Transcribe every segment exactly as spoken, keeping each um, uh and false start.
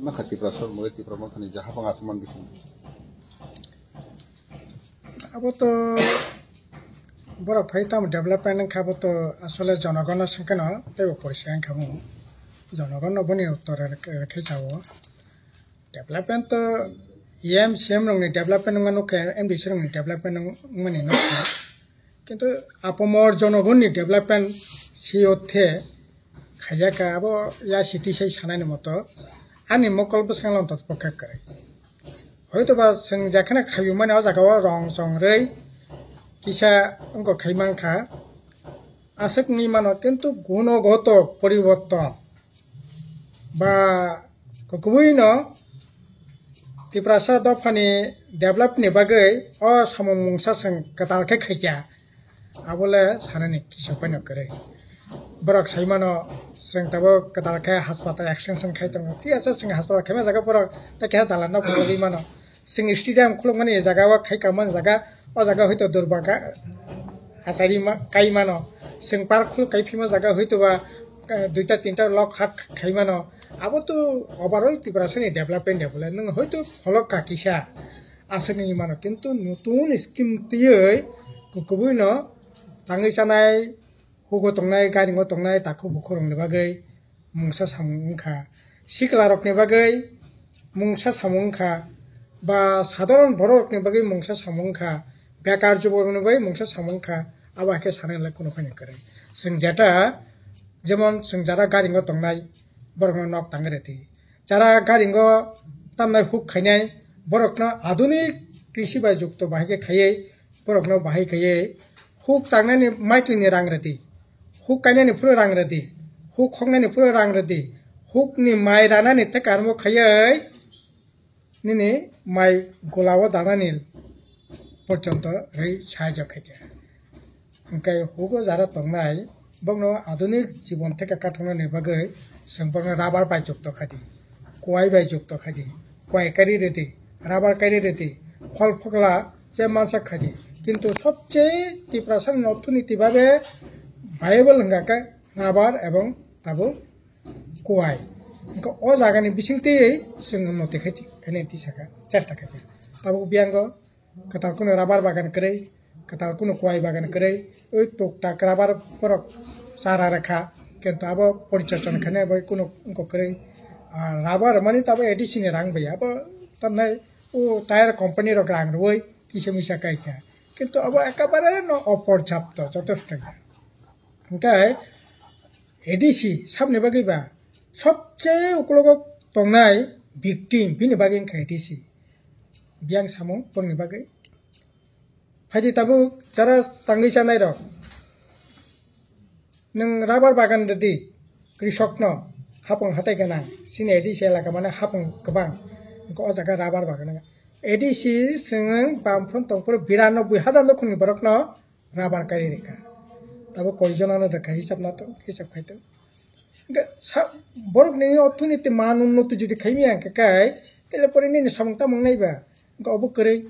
Makha Tipra sor mole Tipra Mothani jaha bang asman bising. Abo to borok phai tamo development wngkha, abo to asole jonogono swngkheno teibo poisa wngkha mo. Jonogono boni uttor rwkhe sao. Development to E M C M rokni development wngma nukhe, M D C rokni development wngmani nukha. Kintu apomor jonogonni development siyothe khaijaka, abo ya siti sai sanani moto ani mokol bwskango lontok pokhe kwrwi. Hoito ba chwng jekheno khaimani o jaga o rong chongrwi kisa wngkha khaimankha, aswk wngwi mano, kintu gunogoto poriborton ba kwbwino Tiprasa dophani develop ni bagwi o samung mungsa chwng kwtal khe khaikha, abole sanani kisa phano kwrwi. Borok saimano chwng tabuk kwtal khe haspatal extension khai tongo, thik ase chwng haspatal khaima jaga borok tei keha dalan no phunugwi mano. Chwng stadium khulukmani jaga o khai kamani jaga, o jaga hoito durbaga achari ma-, kai mano. Chwng park khuluk kai phima jaga hoito ba, eh, duita tinta lok hat khai mano. Abo to overall Tiprasani development ya bole. Nwng hoito pholok ka kisa aswk wngwi mano. Kintu nutun scheme twiwi kwkubui no tangwi chanai, hugo tongnai, garingo tongnai, takhuk bukhuk rokni bagwi mungsa samung wngkha. Sikla rokni bagwi mungsa samung wngkha, ba sadharon borok rokni bagwi mungsa samung wngkha, bekar juborokni bagwi mungsa samung wngkha, abo hai khe sanai lai kunu phani kwrwi. Chwng jeta, jemon chwng jara garingo tongnai, borokno nok tangwi rwdi. Jara garingo tamnai huk khainai, borokno adunik krisi bai jukto bahai khe khaiwi, borokno bahai khaiwi huk tangnani maiklini rang rwdi, huk kainani phuru rang rwdi, huk khoknani phuru rang rwdi, hukni mai ranani tei karmo khaiwi nini mai golao danani porjonto rwi sahajyo khaikha. Hwnkhe hugo jara tongnai bokno adunik jibon theka kathoknani bagwi chwng bokno rubber bai jukto khaidi, kuwai bai jukto khaidi, kuwai kari rwdi, rubber kari rwdi, phol phokla je mansa khaidi. Kintu sobche Tiprasani orthonoiti babe viable hwnkha khe rubber ebong tabuk kuwai. Hwnkhe o jagani bisingtwi chwng unnoti khaidi, khaina tisa kha, chesta khaidi. Tabuk biyango kwtal kunu rubber bagan kwrwi, kwtal kunu kuwai bagan kwrwi, oi tuktak rubber borok chara rwkha, kintu abo porichorchana khainai bai kunu wngkha kwrwi. Ah, rubber mani to abo A D C ni rang bai, abo tamnai o tire company rok rang rwui kisa misa kaikha, kintu abo ekabare no oporjapto, jotosto ya. Hwnkhe A D C saboni bagwi ba sobche ukologo tongnai victim, bini bagwi wngkha A D C. Biyang samung borokni bagwi. Phaidi tabuk jara tangwi chanai rok. Nwng rubber bagan rwdi, krisokno, hapung hatai gwnang, chini A D C elaka mane hapung kwbang, wngkha o jaga rubber bagan. A D C chwng bam front tongphuru bira noboi hajar nukhungni borokno rubber kari rikha. Tabuk koijonano rikha hisab nato, hisab khaito. Hwnkhe sa-, borokni orthonoiti man unnoti jodi khaimaya hwnkhe kai, tele pore nini samung tamung naiba, hwnkhe obo kwrwi.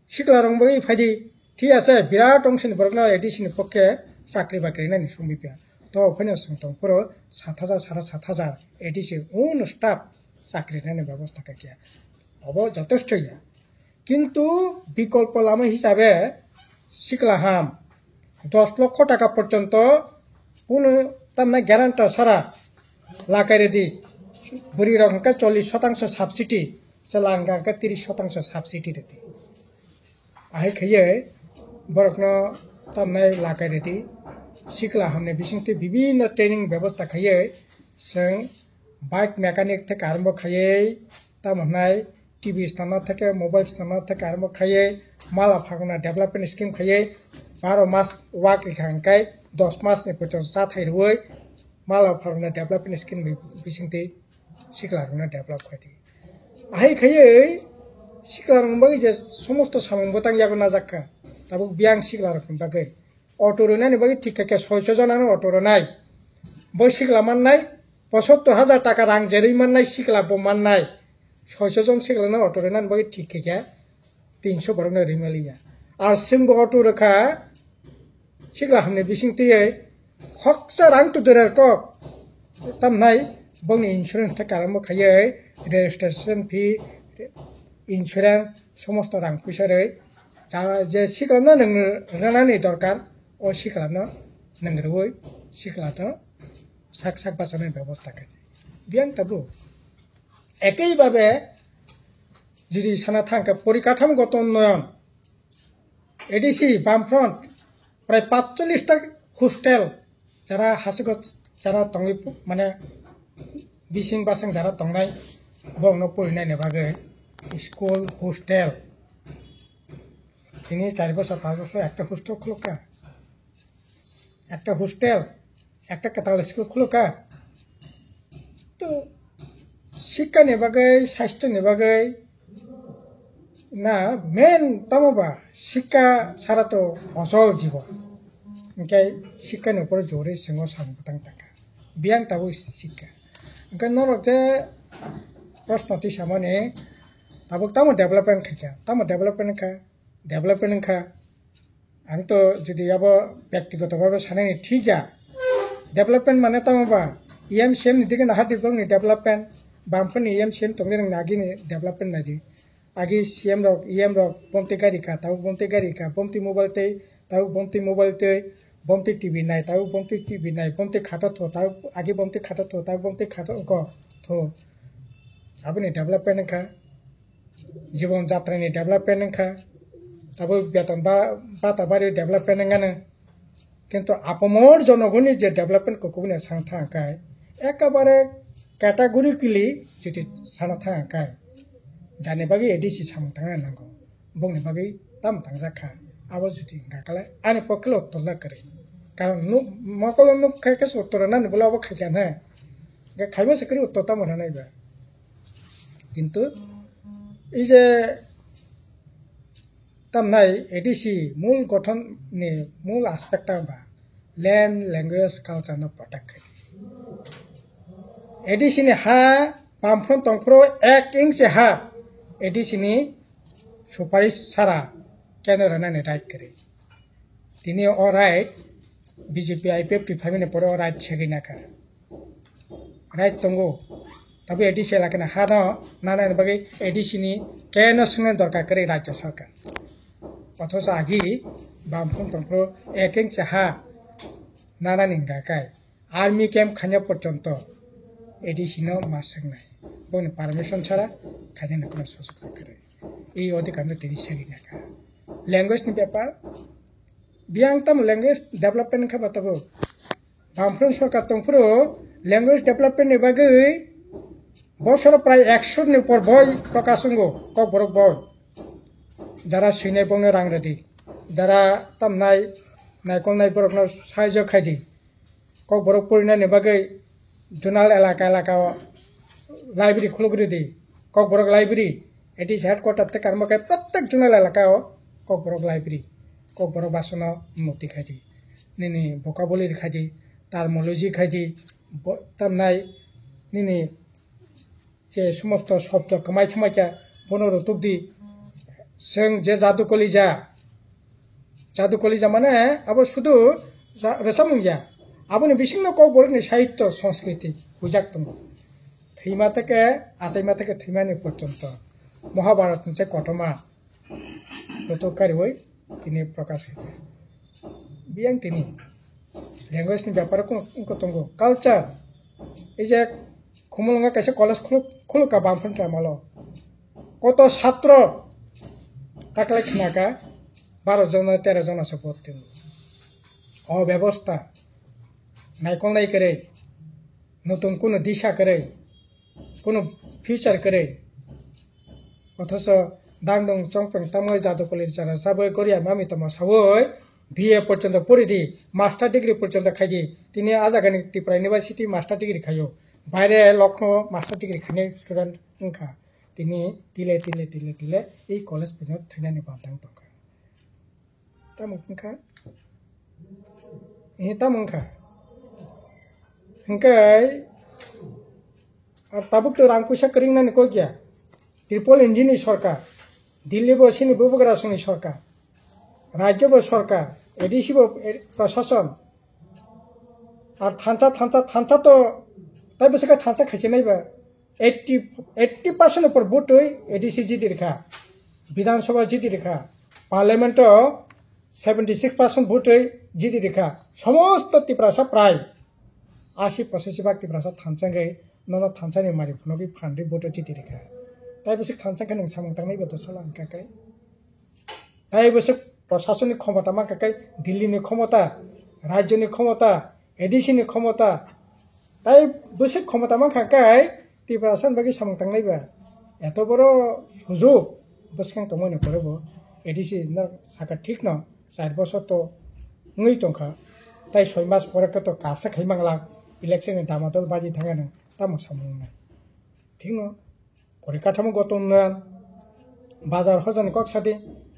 Sikla rok bagwi phaidi, thik ase, birat ongsini borokno A D C ni pokhe chakri bakri nani songwi pia. To ophano chwng tong phuru sat hajar, sara sat hajar A D C un staff chakri nani bebosta khaikha. Obo jotesto ya. Kintu bikolpo lama hisabe sikla ham dos lokho taka porjonto kunu tamna guarantor sara lakai redi. Bwrwi rok hwnkhe chollish shotangso subsidy, chwla hwnkhe hwnkhe tris shotangso subsidy redi. Ahai khaiye borokno tamnai lakai redi. Sikla hamni bisingtwi bibinno training bebosta khaiye chwng bike mechanic theke arombo khaiye tamo hwnai T V stana theke, mobile stana theke arombo khaiye mala phagna development scheme khaiye baro mas wak rikha hwnkhe dos mas ni porjonto cha thai rwui mala phagna development scheme ni bisingtwi sikla rokno develop khaidi. Ahai khaiye sikla rokni bagwi je somosto samung bwtang yago najak kha, tabuk biyang sikla rokni bagwi auto rwnani bagwi thik kha khe soiso jona no auto rwnai, bo sikla mannai posottor hajar taka rang jerwi mannai sikla bo mannai, soiso jon sikla no auto rwnani bagwi thik kha khe tinso borok no rwi maliya. Ar chwng bo auto rwkha sikla hamni bising twiwi khoksa rang tu durer kok tamnai bongni insurance tei karamo khaiwi registration fee, insurance, somosto rang puisa rwi, ja-, je sikla no nwng rwnani dorkar, o sikla no nwng rwi sikla no sak sak bachani bebosta khaidi. Biyang tabuk. Ekei babe jodi sana thang khe porikathamogoto unnoyon, A D C, Bamfront, prai patchollish ta hostel, jara hasigo jara tongwi pu-, mane bising basing jara tongnai, borokno porinani bagwi school, hostel. Tini char bosor, panch bosor ekta hostel khulukha. Ekta hostel, ekta kwtal school khulukha. To sikha ni bagwi, sasthyo ni bagwi, na, main tamo ba sikha sara to osol jibon. Hinkhe sikha ni upor jori singo samung bwtang tangkha. Biyang tabuk sikha. Hinkhe norok je proshno tisamani tabuk tamo development khaikha, tamo development kha, development wngkha. Ang to jodi abo byaktigoto bhabe sanani thik ya. Development mane tamo ba? E M C M ni digi naha development ni development. Bamfront ni E M C M tongwi rwng nagini development naidi. Agi C M rok, E M rok, bomtwi gari ka, tabuk bomtwi gari ka, bomtwi mobile tei, tabuk bomtwi mobile tei, bomtwi T V nai, tabuk bomtwi T V nai, bomtwi khato tho, tabuk agi bomtwi khato tho, tabuk bomtwi khato wngko tho. Aboni development wngkha. Jibon jatrani development wngkha, tabuk beton ba-, bata bari development wngano. Kintu apamor jonogoni je development kokuboni sang thang kai, ekabare categorically jodi sana thang kai, jani bagwi A D C samung tangna nango, bongni bagwi tamo tangjak kha, abo jodi wngkha kale ani pokhe uttor da kwrwi. Karon nuk, mokolo nuk khai khe uttor nani bole abo khaikha na, khaima se kwrwi uttor tamo rwnai ba. Kintu ei je tamnai A D C mul gothon ni mul aspect tang ba land, language, culture no protect khai. A D C ni ha Bamfront tongphuru ek inch ha A D C ni suparis sara keno rwnani right kwrwi. Tini o right B J P I P F T phaimani pore o right segwi nakha. Right tongo. Tabuk A D C elakani ha no nanani bagwi A D C ni keno swngna dorkar kwrwi Rajya Sarkar. Othocho agi Bamfront tongphuru ek inch ha nanani wngkha kai army camp khaina porjonto A D C no ma swngnai. Boni permission chara khaina nokno sosok se kwrwi. Ei odhikar no tini segwi nakha. Language ni bepar, biyang tamo language development wngkha ba tabuk. Bamfront sorkar tongphuru language development ni bagwi bosoro prai ekshor ni upor boi prokash wngo, Kokborok boi. Jara swinai bongno rang rwdi, jara tamnai naikolnai borokno sahajyo khaidi. Kokborok porinani bagwi zonal elaka elaka o library khuluk rwdi, Kokborok library, A D C headquarter tei karma khe protek zonal elaka o Kokborok library, Kokborok basono mukti khaidi, nini vocabulary khaidi, terminology khaidi, bo-, tamnai nini je somosto shobdo kwmai thangmai kha bono rwtwk di. Chwng je jadu kolija, jadu kolija mane abo sudu ja-, rwchapmung ya, aboni bisingno Kokborokni sahityo, sanskriti huijak tongo. Thwima theke, achaima theke thwimani porjonto Mahabharat ni je kothoma rwtwk kariwi tini prokash khaikha. Biyang tini language ni bepar wngkha tongo, culture. Ei je Khumulwngo kaisa college khuluk, khuluk ka Bamfront Tribal o. Koto satro takle khnaka baro jona tero jona se bhorti wngo. O bebosta, naikol nai kwrwi, notun kunu disa kwrwi, kunu future kwrwi. Othocho dangdong chongprang tamo jadu koli chara chabwi Korea mami tamo sawi B A porjonto pori di, master degree porjonto khai di. Tini a jagani Tripura University master degree khaio. Baire Lucknow master degree khainai student wngkha. Tini tile, tile, tile, tile ei college phaino thainani baldang tongkha. Tamo wngkha? Eh, tamo wngkha? Hingke, ar tabuk to rang puisa kwrwng nani kok ya. Triple engine ni sorkar. Delhi bo sini bubagra songni sorkar. Rajya bo sorkar. A D C bo, eh, prosason. Ar thansa, thansa, thansa to, tai bwswk khe thansa khaichinai ba. eighty, eighty percent upor vote oi A D C jiti rikha, Bidhan Sabha jiti rikha, Parliament o seventy six percent vote oi jiti rikha, somosto Tiprasa prai asi pochashi bhag Tiprasa thansa wngwi nono thansa ni mari phunugwi phan ri vote o jiti rikha. Tai bwswk thansa khe nwng samung tangnai ba dosa lang kha kai? Tai bwswk prasasoni khomota mankha kai, Delhi ni khomota, rajyo ni khomota, A D C ni khomota, tai bwswk khomota mankha kai Tiprasa ni bagwi samung tangnai ba? Eto boro sujok bwskang tongmani pore bo A D C no saka thik no char bosor to wngwi tongkha, tai soi mas pore khe to kasa khai manglak, election ni damadol baji thangya nang tamo samung nai. Thik no. Pori kathamo gotom na, bazar hojani kok sadi,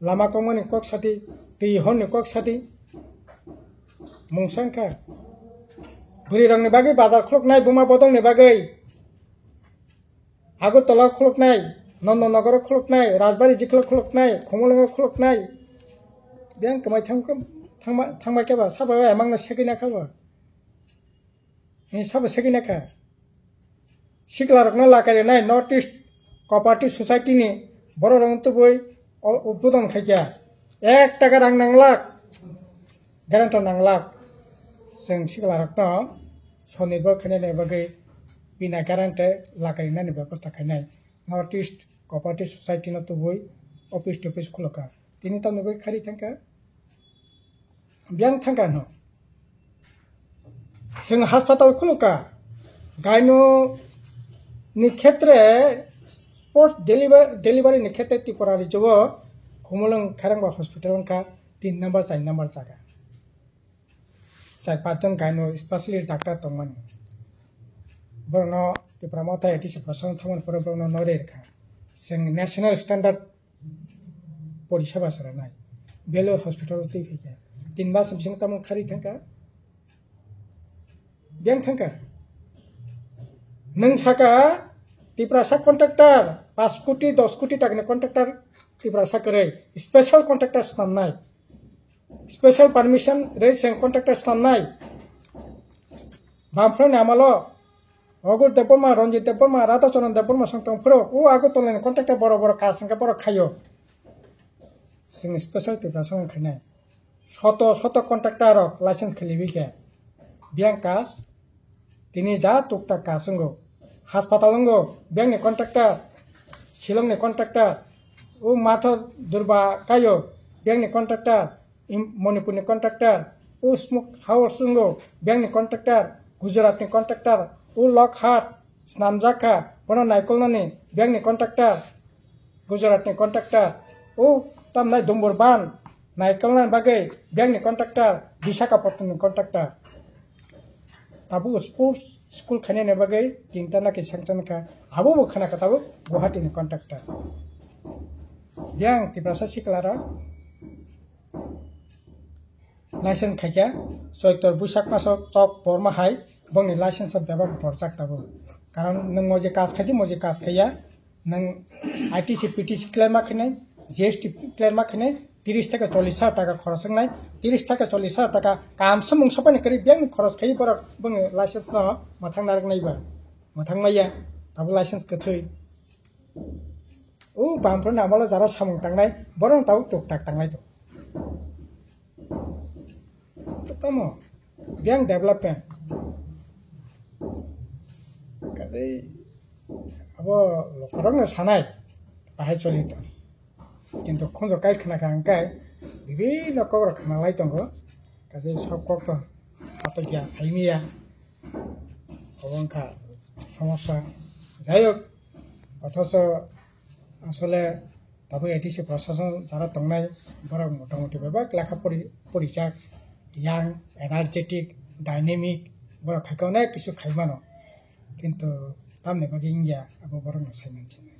lama kongmani kok sadi, twi horni kok sadi. Mungsa wngkha. Bwrwi rokni bagwi bazar khuluknai, buma bodolni bagwi. Agartala khuluknai, Nandanagar khuluknai, Rajbari Jikhlo khuluknai, Khumulwngo khuluknai. Biyang kwmai thang-, thangma-, thangma khe ba, sabo emang no segwi na kha ba. He sabo segwi na kha. Sikla rokno lakai rwnai North East Cooperative Society ni borok rok tubui o udbodon khai kha. Ek taka rang nanglak, guarantor nanglak. Chwng sikla rokno sonirbor khainani bagwi bina guarantor lakai rwnani bebosta khainai. North East Cooperative Society no tubui office topis khulukha. Tini tamni bagwi khari thangkha. Biyang thangkha no. Chwng hospital khulukha. Gyno ni khetre, post deliver-, delivery ni khetre Tripura rajyo o Khumulwng Khairangba hospital wngkha tin number, char number jaga. Char panch jon gyno specialist doctor tongmani. Borokno Tipra Motha A D C prasasano thangmani pore borokno norwi rwkha. Chwng national standard poriseba chwranai. Belur hospital twi phaikha. Tin mas bising tamo khari thangkha. Biyang thangkha. Nwng saka Tiprasa contractor, paanch koti, dos koti takni contractor Tiprasa kwrwi. Special contractor snamnai. Special permission rei chwng contractor snamnai. Bamphro ni amalo Ogur Debbarma, Ranjit Debbarma, Radhacharan Debbarma song tong phro. O Agartala ni contractor borok borok kas hwnkhe borok khaio. Chwng special Tiprasa wng khainai. Soto soto contractor rok license khaliwi khe. Biyang kas. Tini ja tuktak kas wngo. Hospital wngo, biyang ni contractor, Shillong ni contractor, o matha durba kayo, biyang ni contractor, Im-, Manipur ni contractor, o smoke house wngo, biyang ni contractor, Gujarat ni contractor, o Lockhart, snamjak kha, bono naikolnani, biyang ni contractor, Gujarat ni contractor, o tamnai Dumbur Ban, naikolna bagwi biyang ni contractor, Visakhapatnam ni contractor. Tabuk sports school khainani bagwi tinta naki sanction kha, abo bo khana kha tabuk Guwahati ni contractor. Biyang Tiprasa sikla rok license khaikha, Choitor Buisak maso tok porma hai bongni license bebak borjak tabuk. Karon nwng moje kas khaidi, moje kas khaiya, nwng I T C, P T C clear ma khainai, G S T clear ma khainai, tiris theke chollish hajar taka khoros wngnai, tiris theke chollish hajar taka kam samung sapaini kwrwi biyang khoros khai borok bongni license no mwthang narwk nai ba, mwthang maya, tabuk license kwthwi. O bamphro ni amalo jara samung tangnai, borok tabuk tuktak tangnai to. Tamo, biyang development. Kaje abo lokorokno sanai, bahai choli tong. Kintu khunjo kai khna kha hwnkhe bibinno kokrok khna lai tongo. Kaje sok kok to sato ya, saimiya. Obo wngkha somosya. Jai hok, othocho asole tabuk A D C prashason jara tongnai, borok motamuti bebak lekha pori-, porijak, young, energetic, dynamic, borok khaikhe onek kisu khaimano. Kintu tamni bagwi wngya, abo borokno saimansinai.